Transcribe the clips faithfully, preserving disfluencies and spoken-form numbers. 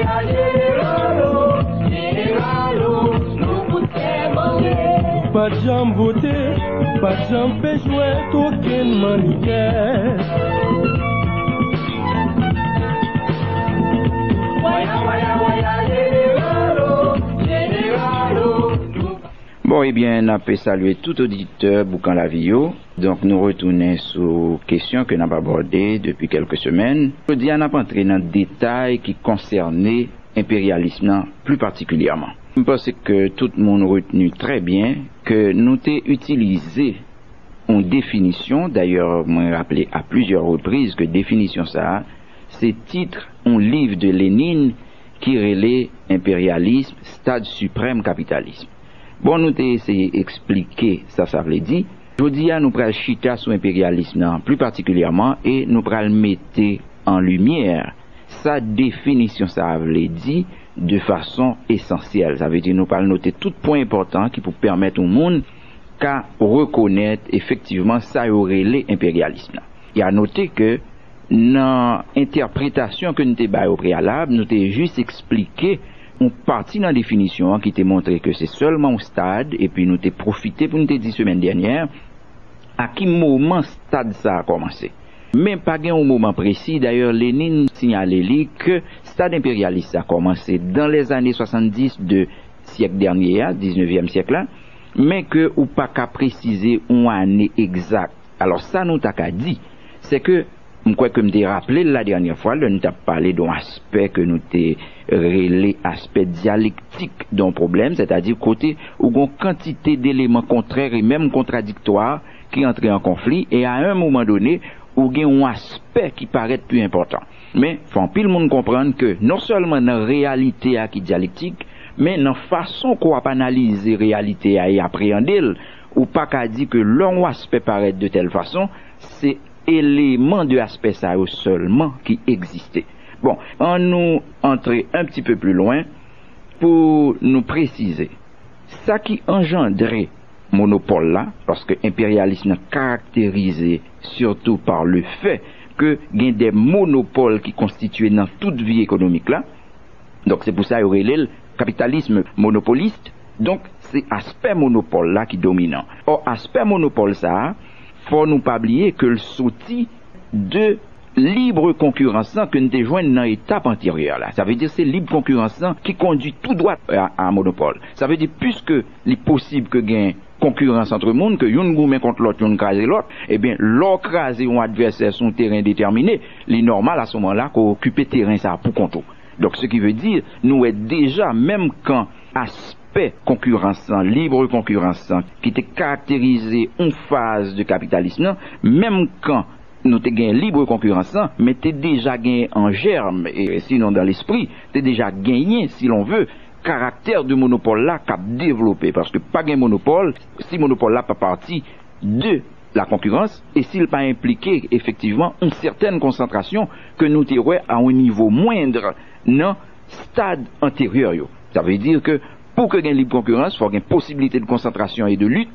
Jeneralo, jeneralo, nou fout fè manje. Pa t janm vote, pa t janm fè jwèt okenn mannyè. Waya, waya, waya, jeneralo, jeneralo, nou Bon, ebyen, n ap salye tout oditè Boukan Lavi yo. Donk, nou retounen sou kesyon ke n ap abòde depi kèlke semèn. Jodi a, n ap antre nan detay ki konsène enperyalis nan pli patikilyèman. M panse ke tout moun retni trè byen ke nou te itilize yon definisyon, dayè, mwen raple a plizyè repriz ke definisyon sa a, se tit yon liv de Lénine ki rele Enperyalism, Stade Suprême Capitalisme. Bon, nou te eseye eksplike sa sa vle di. Jodi a, nou pral chita sou enperyalism nan pli patikilyèman e nou pral mete an limyè sa definisyon sa a vle di de fason esansyèl. Sa vle di nou pral note tout pwen enpòtan ki pou pèmèt yon moun ka rekonèt efektivman sa yo rele enperyalism nan. E a note ke nan entèpretasyon ke nou te bay o preyalab, nou te jis eksplike yon pati nan definisyon an ki te montre ke se sèlman yon stad, epi nou te pwofite pou nou te di semèn dènyè, a ki moman stad sa a kòmanse. Men pa gen yon moman presi, dayè Lenin siyale li ke stad enperyalis sa kòmanse dans les années soixante-dix de syèk dènye a, diznevyèm syèk la, men ke ou pa ka presize yon ane egzak. Alò, sa nou ta ka di, se ke, m kwè ke m te raple l la dènyè fwa, lè n t ap pale de yon aspè ke nou te rele aspè dyalektik de yon pwoblèm, sètadi kote ou gen yon kantite deleman kontrè e menm kontradiktwa ki antre an konfli, e a yon moman done, ou gen yon aspè ki parèt pi enpòtan. Men, fò anpil moun konprann ke non sèlman nan reyalite a ki dyalektik, men nan fason ke w ap analize reyalite a e apreyande l, ou pa ka di ke lè yon aspè parèt de tèl fason, se eleman de aspè sa yo sèlman ki egziste. Bon, ann nou antre un petit peu plus loin pou nou presize. Sa ki anjandre monopòl la, paske enperyalis nan karakterize surtout par le fait ke gen de monopòl ki konstitye nan tout vi ekonomik la. Donk, se pou sa yo rele l kapitalism monopolist. Donk, se aspè monopòl la ki dominan. Ò, aspè monopòl sa a, fò nou pa bliye ke l soti de libre konkirans lan ke n te jwenn nan etap anteryè la. Sa vle di se libre konkirans lan ki kondui tou dwat a, a monopòl. Sa vle di, piske li posib ke gen konkirans ant moun, ke youn goumen kont lòt, youn kraze lòt, ebyen, lè w kraze yon advèsè sou yon teren detèmine, li nòmal a se moman la ke w okipe teren sa a pou kont ou. Donk, ce qui veut dire, nou wè deja, menm kan aspè konkirans lan, libre konkirans lan, ki te karakterize yon faz de kapitalism nan, menm kan nou te gen libre konkirans lan, men te deja genyen an jèm, e sinon dans l'esprit, te deja genyen, si l'on veut, karaktè de monopòl la k ap devlope, paske pa gen monopòl, si monopòl la pa pati de la concurrence, e si l pa enplike efektivman yon sètèn konsantrasyon ke nou te wè a yon nivo mwendr nan stad anteryè yo. Sa vle di ke pou ke gen lib konkirans, fò gen posibilite de konsantrasyon e de lit,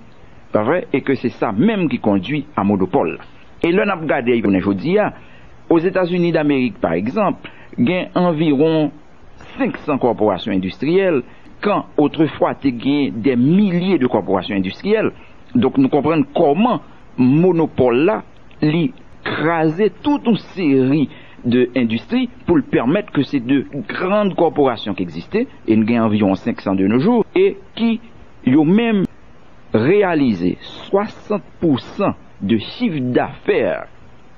pa vre, e ke se sa menm ki kondui a monopòl la. E lè n ap gade jounen jodi a, Ozetazini Damerik, pa egzanp, gen anviwon senk san kòporasyon endistriyèl, kan otrefwa te gen dè milye de kòporasyon endistriyèl. Donk, nou konprann kòman monopòl la, li kraze tout yon seri de endistri pou l pèmèt ke se de grann kòporasyon ki egziste, e n gen anviwon senk san de nos jours, e ki yo menm reyalize swasant pou san de chif dafè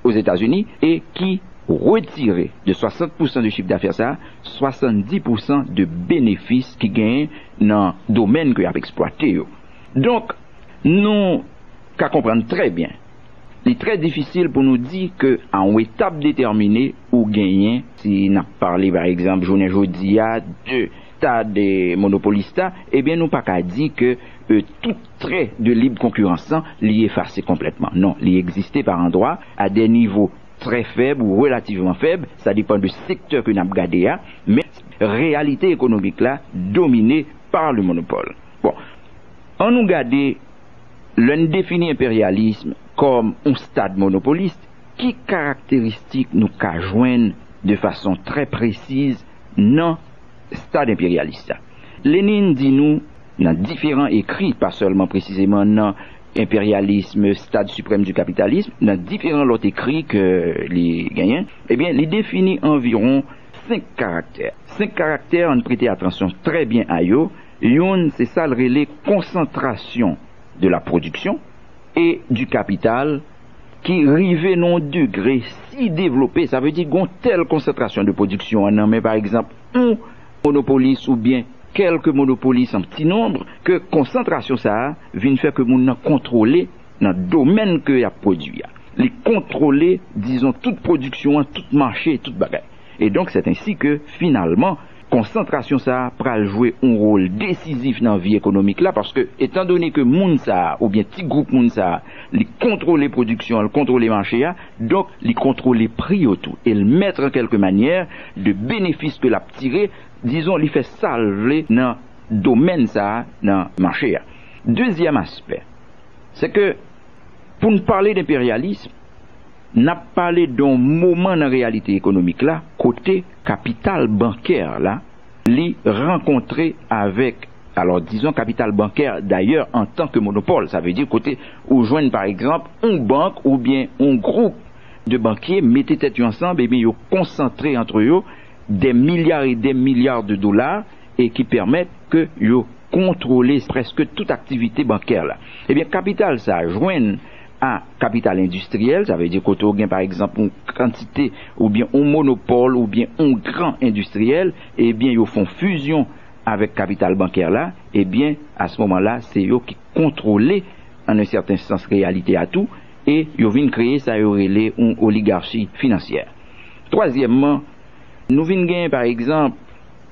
Ozetazini e ki retire de swasant pou san de chif dafè sa a, swasanndis pou san de benefis ki genyen nan domèn ke y ap eksplwate yo. Donk, nou ka konprann trè byen, li trè difisil pou nou di ke a yon etap detèmine ou genyen, si n ap pale, pa egzanp, jounen jodi a, de stad monopolis la, ebyen, nou pa ka di ke, e, tout trè de lib konkirans lan, li efase konplètman. Non, li egziste pa andwa, a de nivo trè fèb ou relativman fèb, sa depann de sektè ke n ap gade a, men reyalite ekonomik la domine pa le monopòl. Bon, ann nou gade, lè n defini enperyalism kòm yon stad monopolis, ki karakteristik nou ka jwenn de fason trè presiz nan stad enperyalis sa. Lenin di nou nan diferan ekri, pa sèlman presizeman nan Impérialisme, Stade suprême du capitalisme, nan diferan lòt ekri ke li genyen, ebyen, li defini anviwon senk karaktè. Senk karaktè, ann prete atansyon trè byen a yo. Youn, se sa l rele konsantrasyon de la production et du capital, ki rive nan yon degre si devlope, sa vle di gon tèl konsantrasyon de pwodiksyon an nan men, pa egzanp, yon monopolis oubyen kèlke monopolis an ti nonb, ke konsantrasyon sa a vin fè ke moun nan kontwole nan domèn ke y ap pwodui a. Li kontwole, dizon, tout pwodiksyon an, tout mache, tout bagay. E donk, c'est ainsi que, finalman, konsantrasyon sa a pral jwe yon wòl desizif nan vi ekonomik la, paske, etandone ke moun sa a, oubyen ti gwoup moun sa a, li kontwole pwodiksyon an, li kontwole mache a, donk, li kontwole pri yo tou. E l mèt, an kèlke manyè, de benefis ke l ap tire, dizon, li fè sa l vle nan domèn sa a, nan mache a. Dezyèm aspè, se ke pou n pale d enperyalis, n ap pale d yon moman nan reyalite ekonomik la kote kapital bankè la, li rankontre avèk, alò, dizon, kapital bankè, dayè, antan ke monopòl. Sa vle di kote ou jwenn, pa egzanp, yon bank oubyen yon gwoup de bankye mete tèt yo ansanm, ebyen, yo konsantre antre yo des milliards et des milliards de dollars e ki pèmèt ke yo kontwole prèske tout aktivite bankè la. Ebyen, kapital sa a jwenn a kapital endistriyèl, sa vle di kote ou gen, pa egzanp, yon kantite oubyen yon monopòl oubyen yon gran endistriyèl, ebyen, yo fè yon fizyon avèk kapital bankè la, ebyen, a se moman la, se yo ki kontwole, an yon sèten sans, reyalite a tou, e yo vin kreye sa yo rele yon oligachi finansyè. Twazyèmman, nou vin genyen, pa egzanp,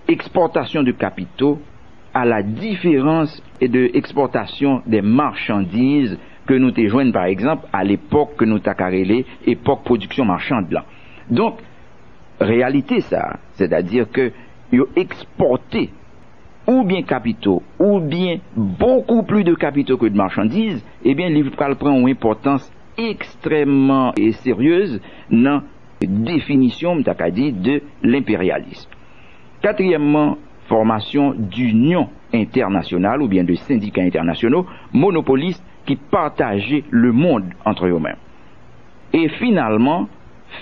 exportation de capitaux à la différence de exportation des marchandises ke nou te jwenn, pa egzanp, a lepòk ke nou ta ka rele epòk pwodiksyon machann lan. Donk, reyalite sa, sètadi ke yo ekspòte oubyen kapito, oubyen beaucoup plus de capitaux que de marchandises, ebyen, li pral pran yon enpòtans ekstrèmman e seryez nan definisyon, m ta ka di, de lenperyalis. Katriyèmman, fòmasyon d'inyon entènasyonal oubyen de sendika entènasyonal monopolis ki pataje lemonn antre yo menm. E finalman,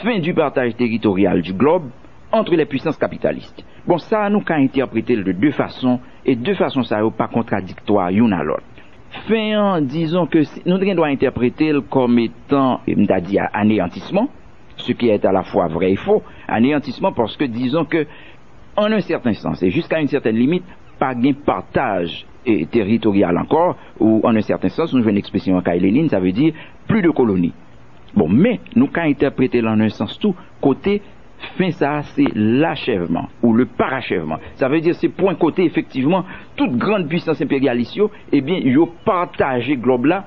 fin du partage territorial du globe entre les puissances capitalistes. Bon, sa a nou ka entèprete l de de fason, e de fason sa yo pa kontradiktwa youn a lòt. Fen an, dizon ke si, nou te gen dwa entèprete l kòm etan, m ta di, aneyantisman, ce qui est à la fois vrai et faux, aneyantisman, paske dizon ke, an un sèten sans, e jiska yon sèten limit, pa gen pataj e teritoryal ankò, ou an un sèten sans, nou jwenn ekspresyon an kay Lenin, sa vle di plus de colonie. Bon, men nou ka entèprete l an un sans tou, kote fen sa a se lachèvman ou le parachèvman. Sa vle di se pwen kote efektivman tout grann pwisans enperyalis yo, ebyen, yo pataje glòb la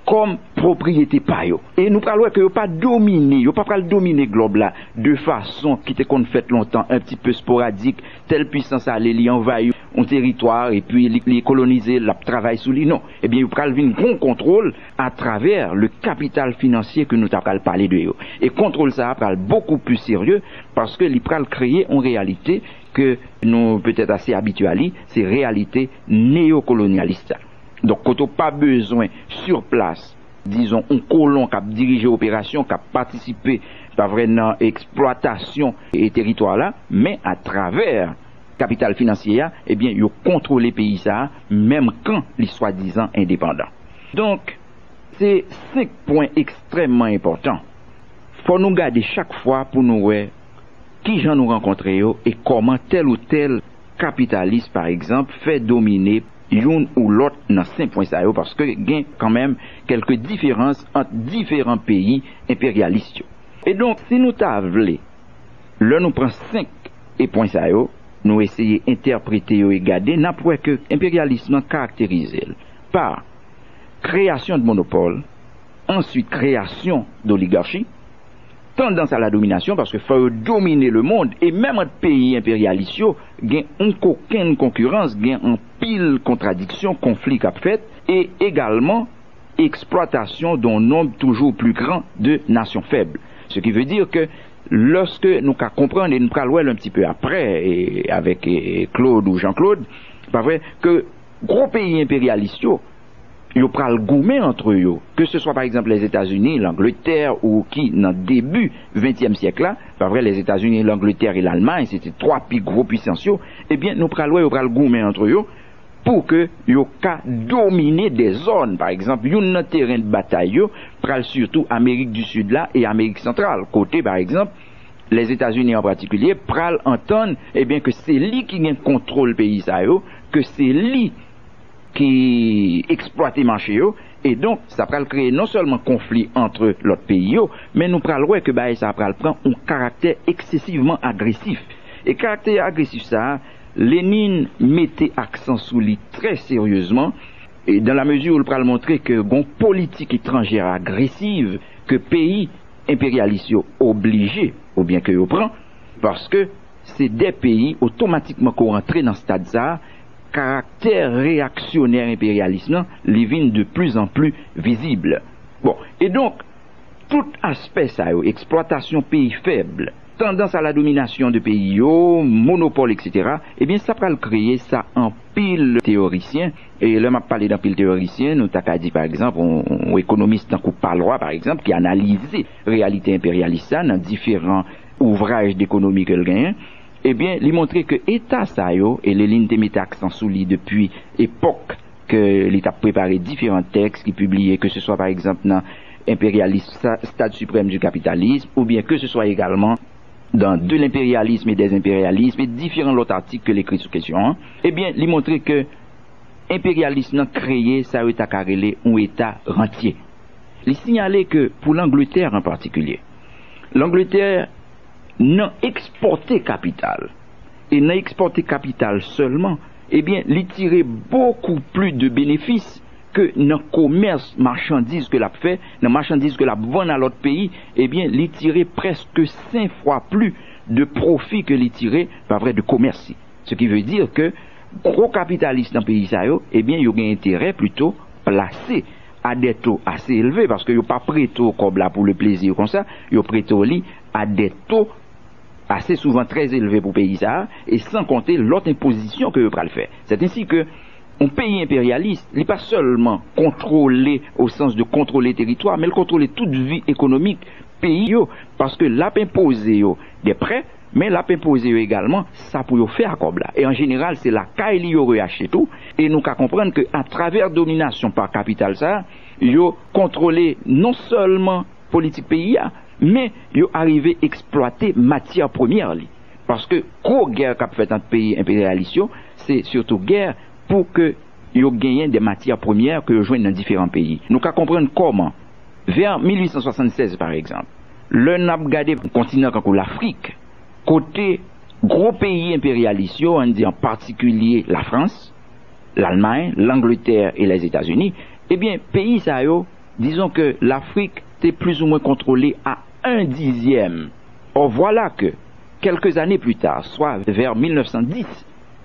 kòm pwopriyete pa yo. E nou pral wè ke yo pa domine, yo pa pral domine glòb la de fason ki te konn fèt lontan, un petit peu sporadique, tèl pwisans ale, li anvayi yon teritwa, epi li, li kolonize, l ap travay sou li. Non. Ebyen, yo pral vin gon kontwòl atravè le kapital finansye ke nou ta pral pale de yo. E kontwòl sa a pral beaucoup plus sérieux, paske li pral kreye yon reyalite ke nou petèt ase abitye a li, se reyalite neyokolonyalis la. Donk, kote w pa bezwen sur place, dizon, yon kolon k ap dirije operasyon, k ap patisipe, pa vre, nan eksplwatasyon e teritwa la, men atravè kapital finansye a, ebyen, yo kontwole peyi sa a, menm kan li swadizan endepandan. Donk, se senk pwen ekstrèmman enpòtan. Fò nou gade chak fwa pou nou wè kijan nou rankontre yo e kòman tèl ou tèl kapitalis, pa egzanp, fè domine youn ou lòt nan senk pwen sa yo, paske gen kanmenm kèlke diferans ant diferan peyi enperyalis yo. E donk, si nou ta vle, lè nou pran senk e pwen sa yo, nou eseye entèprete yo e gade, n ap wè ke enperyalis lan karakterize l pa kreyasyon de monopòl, answit kreyasyon doligachi, tandans a la dominasyon, paske fò yo domine lemonn, e menm ant peyi enperyalis yo, gen yon kokenn konkirans, gen anpil kontradiksyon, konfli k ap fèt, e egalman eksplwatasyon d'un nombre toujours plus grand de nations faibles. Ce qui veut dire que Lòske nou ka konprann, e nou pral wè l yon ti pe aprè, e, avèk e, Claude ou Jean-Claude, pa vre, ke gwo peyi enperyalis yo, yo pral goumen antre yo, ke se swa pa egzanp Lèzetazini, Langletè ou ki nan debi ventyèm syèk la, pa vre, Lèzetazini, Langletè e Lalmay, se te twa pi gwo pwisans yo, ebyen nou pral wè yo pral goumen antre yo, pou ke yo ka domine de zòn. Pa egzanp, youn nan teren de batay yo pral sitou Amerik di Sid la e Amerik Santral, kote, pa egzanp, Lèzetazini an patikilye pral antann, ebyen, ke se li ki gen kontwòl peyi sa yo, ke se li ki eksplwate mache yo, e donk, sa pral kreye non sèlman konfli antre lòt peyi yo, men nou pral wè ke bagay sa pral pran yon karaktè eksesivman agresif. E karaktè agresif sa a, Lenin mete aksan sou li trè seryezman, e dans la mesure où l pral montre ke gon politik etranjè agresiv ke peyi enperyalis yo oblije oubyen ke yo pran, paske se de peyi otomatikman ke w antre nan stad sa a, karaktè reyaksyonè enperyalis lan, li vin de plus en plus vizib. Bon, e donk, tout aspè sa yo, eksplwatasyon peyi fèb, tandans a la dominasyon de peyi yo, monopòl, et cetera, ebyen, sa pral kreye sa anpil teyorisyen. E lè m ap pale d anpil teyorisyen, nou ta ka di, pa egzanp, yon, yon ekonomis tankou Palwa, pa egzanp, ki analize reyalite enperyalis sa nan diferan ouvraj dekonomi ke l genyen, ebyen, li montre ke eta sa yo, e Lenin te mete aksan sou li depi epòk ke li t ap prepare diferan tèks ki pibliye, ke se swa, pa egzanp, nan Impérialisme, Stade suprême du capitalisme, oubyen ke se swa egalman dans De l'impérialisme et des impérialismes, e diferan lòt atik ke l ekri sou kesyon an, ebyen, li montre ke enperyalis lan kreye sa yo ta ka rele yon eta rantye. Li siyale ke pou Langletè an patikilye, Langletè nan ekspòte kapital, e nan ekspòte kapital sèlman, ebyen, li tire bokou plis de benefis ke nan komès machandiz ke l ap fè, nan machandiz ke l ap vann a lòt peyi, ebyen, li tire prèske senk fwa plis de pwofi ke li tire, pa vre, de komès li. Ce qui veut dire que gwo kapitalis nan peyi sa yo, ebyen, yo gen enterè plito plase a de to ase elve, paske yo pa prete w kòb la pou le plezi konsa, yo prete w li a de to ase souvan trè elve pou peyi sa a, e san konte lòt enpozisyon ke yo pral fè. C'est ainsi que yon peyi enperyalis, li pa sèlman kontwole o sans de kontwole teritwa, men l kontwole tout vi ekonomik peyi yo, paske l ap enpoze yo de prè, men l ap enpoze yo egalman sa pou yo fè a kòb la. E an jeneral, se lakay li yo reyachte tou, e nou ka konprann ke atravè dominasyon pa kapital sa a, yo kontwole non sèlman politik peyi a, men yo arive eksplwate matyè premyè li. Paske gwo gè k ap fèt ant peyi enperyalis yo, se sitou gè pou ke yo genyen de matyè premyè ke yo jwenn nan diferan peyi. Nou ka konprann kòman, vè mil uit san swasannsèz, pa egzanp, lè n ap gade kontinan kankou Lafrik, kote gwo peyi enperyalis yo, ann di an patikilye Lafrans, Lalmay, Langletè e Lèzetazini, ebyen, peyi sa yo, dizon ke Lafrik te plizoumwen kontwole a en dizyèm. Or, voilà que, quelques années plus tard, soit vers mil nèf san dis,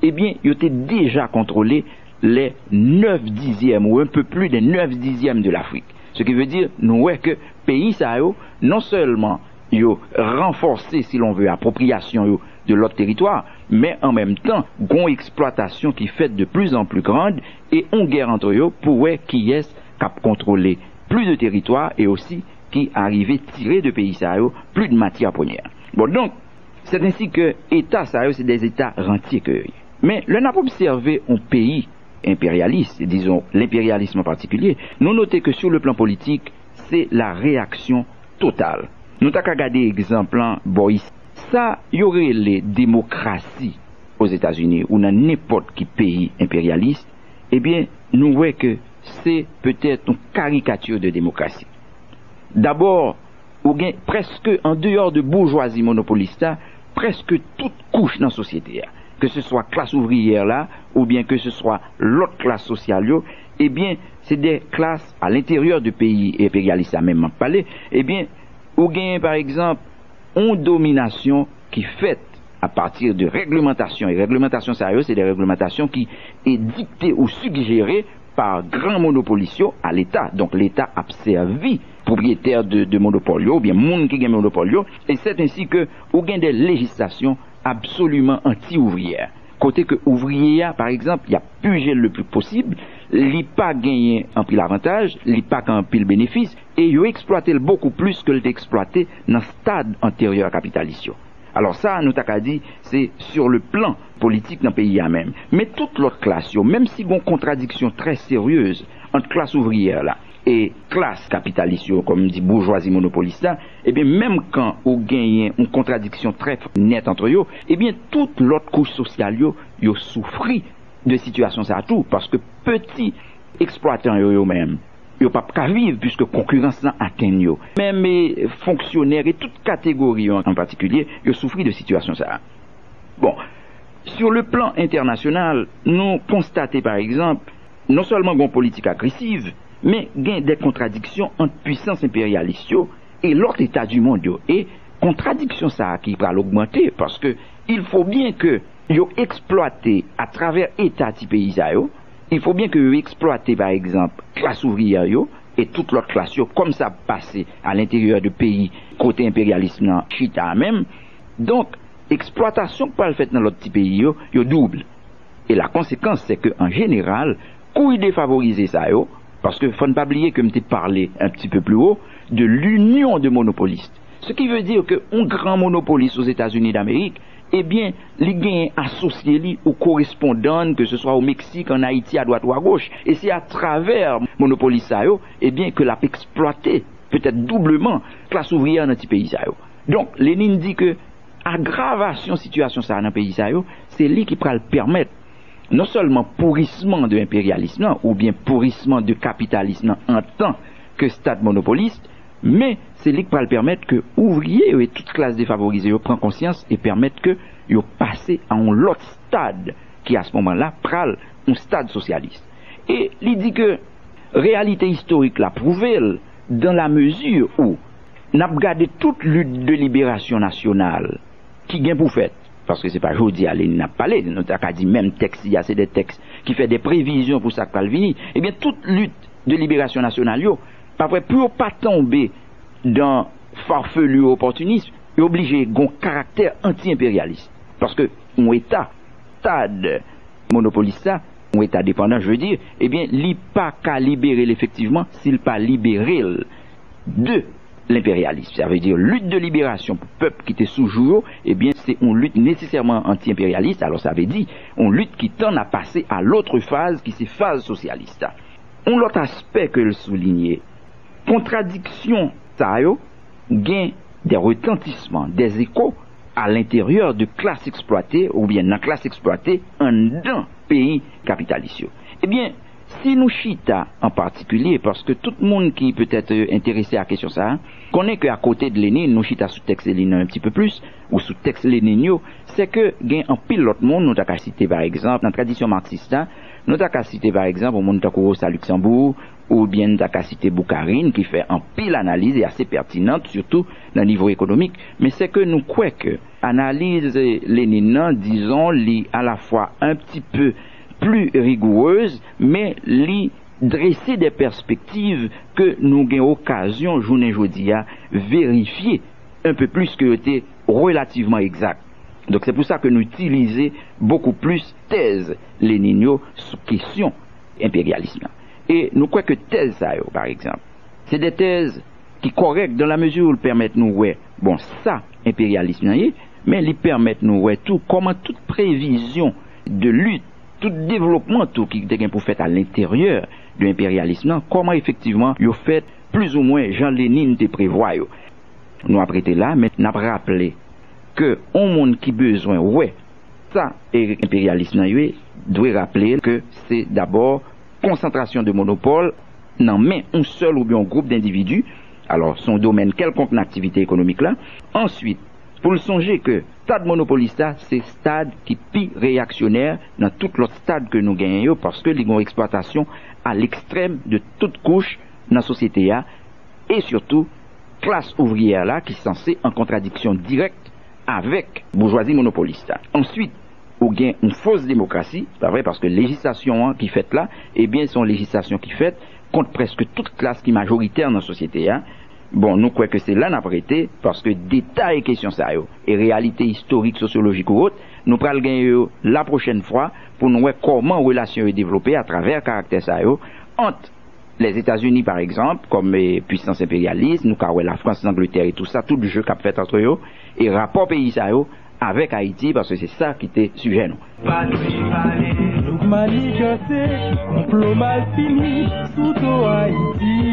ebyen, yo te deja kontwole les neuf dixièmes, ou un peu plus des neuf dixièmes de l'Afrique. Ce qui veut dire, nou wè ke peyi sa yo, non sèlman yo ranfòse, si l'on veut, apwopriyasyon yo de lòt teritwa, men an menm tan, gon eksplwatasyon ki fèt de plus en plus grande e on gè antre yo pou wè kiyès k ap kontwole plis de teritwa e osi ki arive tire de peyi sa yo plis de matyè premyè. Bon, donk, c'est ainsi que eta sa yo, se de eta rantye ke yo ye. Men, lè n ap obsève yon peyi enperyalis, dizon, lenperyalis an patikilye, nou note ke sur le plan politik, se la reyaksyon total. Nou ta ka gade egzanp lan bò isi. Sa yo rele demokrasi Ozetazini ou nan nenpòt ki peyi enperyalis, ebyen, nou wè ke se petèt yon karikati de demokrasi. Dabò, ou gen prèske, an deyò de boujwazi monopolis la, prèske tout kouch nan sosyete a, ke se swa klas ouvriyè la, oubyen ke se swa lòt klas sosyal yo, ebyen, se de klas a lenteryè de peyi enperyalis la menm m ap pale, ebyen, ou genyen, pa egzanp, yon dominasyon ki fèt apati de règlemantasyon. E règlemantasyon sa yo, se de règlemantasyon ki edikte ou sijere a gran monopolis yo, a Leta. Donk, Leta ap sèvi pwopriyetè de, de monopòl yo, oubyen moun ki gen monopòl yo, e sèt ensi ke ou gen de lejislasyon absoliman anti-ouvriyè. Kote ke ouvriye a, pa egzanp, y ap pije l le pli posib, li pa genyen anpil avantaj, li pa gen anpil benefis, e yo eksplwate l bokou plis ke l te eksplwate nan stad anteryè kapitalis yo. Alò sa, nou ta ka di, se sur le plan politik nan peyi a menm. Men tout lòt klas yo, menm si gon kontradiksyon trè seryez ant klas ouvriyè la e klas kapitalis yo, kòm di boujwazi monopolis la, ebyen, menm kan ou genyen yon kontradiksyon trè nèt ant yo, ebyen, tout lòt kouch sosyal yo, yo soufri de sitiyasyon sa a tou, paske peti eksplwatan yo, yo menm, yo p ap ka viv, piske konkirans lan atenn yo. Menm, e, fonksyonè e tout kategori yo an patikilye, yo soufri de sitiyasyon sa a. Bon, sur le plan entènasyonal, nou konstate, pa egzanp, non sèlman gon politik agresiv, men gen de kontradiksyon ant pwisans enperyalis yo e lòt eta di mond yo. E kontradiksyon sa a ki pral ogmante, paske il faut bien que yo eksplwate atravè eta ti peyi sa yo, il faut bien que yo eksplwate, pa egzanp, klas ouvriyè yo e tout lòt klas yo, kòm sa ap pase a lenteryè de peyi kote enperyalis lan chita a menm. Donk, eksplwatasyon k pral fèt nan lòt ti peyi yo, yo doub. E la konsekans, se ke an jeneral, kouch defavorize sa yo, paske fò n pa bliye ke m te pale un petit peu plus haut de l'union de monopolistes. Ce qui veut dire que yon gran monopolis Ozetazini Damerik, ebyen, li genyen asosye li ou korespondan, ke se swa o Meksik, an Ayiti, adwat ou agoch. E se atravè monopolis sa yo, ebyen, ke l ap eksplwate, petèt doubleman, klas ouvriyè nan ti peyi sa yo. Donk, Lenin di ke agravasyon sitiyasyon sa a nan peyi sa yo, se li ki pral pèmèt non sèlman pourisman de enperyalis lan, oubyen pourisman de kapitalis lan an tan ke stad monopolis, men se li k pral pèmèt ke ouvriye yo e tout klas defavorize yo pran konsyans e pèmèt ke yo pase a yon lòt stad ki, a se moman la, pral yon stad sosyalis. E li di ke reyalite istorik la pwouve l, dans la mesure où n ap gade tout lit de liberasyon nasyonal ki gen pou fèt, paske se pa jodi a Lenin ap pale, nou ta ka di menm tèks li a, se de tèks ki fè de previzyon pou sa k pral vini, ebyen, tout lit de liberasyon nasyonal yo, pa vre, pou yo pa tonbe dan farfelu opòtinis, yo oblije gon karaktè anti-enperyalis. Paske yon eta, stad monopolis sa, yon eta depandan, je veux dire, ebyen, li pa ka libere l efektivman si l pa libere l de lenperyalis. Sa vle di, lit de liberasyon pou pèp ki te sou jou yo, ebyen, se yon lit nesesèman anti-enperyalis. Alò, sa vle di, yon lit ki tann a pase a lòt faz, ki se faz sosyalis la. Yon lòt aspè ke l soulinye, kontradiksyon sa yo gen de retantisman, de eko a lenteryè de klas eksplwate oubyen nan klas eksplwate anndan peyi kapitalis yo. Ebyen, si nou chita an patikilye, paske tout moun ki petèt, euh, enterese a kesyon sa a, konnen ke akote de Lenin, nou chita sou tèks Lenin nan un petit peu plus, ou sou tèks Lenin yo, se ke gen anpil lòt moun, nou ta ka site pa egzanp, nan tradisyon maksis la, nou ta ka site pa egzanp, yon moun tankou Rosa Luxembourg, oubyen n ta ka site Bukharin, ki fè anpil analiz e ase pètinan, sitou nan nivo ekonomik, men se ke nou kwè ke analiz Lenin nan, dizon, li alafwa un petit peu plus rigoureuse, men li drese de pèspektiv ke nou gen okazyon, jounen jodi a, verifye un peu plus ke yo te relativman egzak. Donk, se pou sa ke nou itilize bokou plis tèz Lenin yo sou kesyon enperyalis lan. E nou kwè ke tèz sa yo, pa egzanp, se de tèz ki kòrèk dans la mesure où l pèmèt nou wè, bon, sa enperyalis lan ye, men li pèmèt nou wè tou kòman tout previzyon de lit, tout devlopman tou ki te gen pou fèt a lenteryè de enperyalis lan, kòman efektivman yo fèt plizoumwen jan Lenin te prevwa yo. Nou ap rete la, men n ap raple ke yon moun ki bezwen wè sa e enperyalis lan ye, dwe raple ke se dabò konsantrasyon de monopòl nan men yon sèl oubyen yon gwoup dendividi. Alò, se yon domèn kèlkonk nan aktivite ekonomik la. Answit, pou l sonje ke stad monopolis la, se stad ki pi reyaksyonè nan tout lòt stad ke nou genyen yo, paske li gen yon eksplwatasyon a lekstrèm de tout kouch nan sosyete a, e sitou klas ouvriyè la ki sanse an kontradiksyon dirèk avèk boujwazi monopolis la. Answit, ou gen yon fos demokrasi, pa vre, paske lejislasyon an ki fèt la, ebyen, se yon lejislasyon ki fèt kont prèske tout klas ki majoritè nan sosyete a. Bon, nou kwè ke se la n ap rete, paske detay kesyon sa yo, e reyalite istorik, sosyolojik ou ot, nou pral genyen yo la pwochèn fwa pou nou wè kòman relasyon yo devlope atravè karaktè sa yo ant Lèzetazini, pa egzanp, kòm eh, pwisans enperyalis, nou ka wè Lafrans, Langletè e tou sa, tout je k ap fèt ant yo, e rapò peyi sa yo avèk Ayiti, paske se sa ki te sijè nou. Pati pale, nou k maniganse, konplo mal fini, sou do Ayiti.